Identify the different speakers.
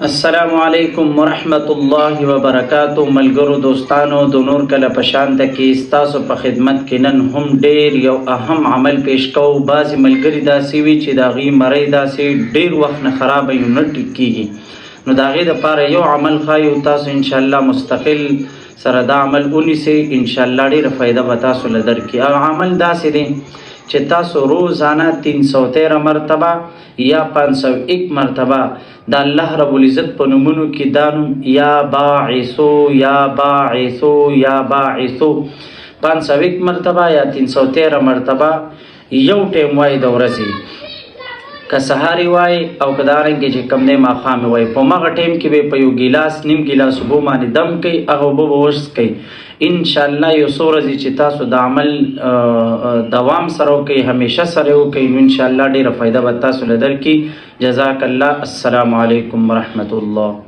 Speaker 1: السلام علیکم ورحمت الله وبرکاتو. ملګرو دوستانو، د نور کله په شان ته کې ستاسو په خدمت کې نن هم ډیر یو اهم عمل پیش کوو. بعضې ملګري داسې وي چې د هغوی مرۍ داسې ډیر وخت نه خرابه یو، نه ټیک کېږي. نو د هغې دپاره یو عمل ښایو، تاسو انشاءالله مستقل سره دا عمل ونیسئ، انشاءالله ډېره فایده به تاسو له درکړي. هغه عمل داسې دی چې تاسو روزانه 313 مرتبه یا 501 مرتبه د الله رب العزت په نومونو کې دا نوم، یا باعثو، یا باعثو، یا باعثو، 501 مرتبه یا 313 مرتبه یو ټیم وای د ورځې، که سهار وای او که دارنګه چې کم دی ماښام وای، په مغه ټیم کې به په یو ګیلاس، نیم ګیلاس اوبو باندې دم کوي، هغه اوبه به وڅښئ. ان شاء الله یو څو ورځې چې تاسو د عمل دوام سره وکړئ، همیشه سره وکړئ، نو ان شاء الله ډیره فایده به تاسو له درکړي. جزاک الله. السلام علیکم ورحمت الله.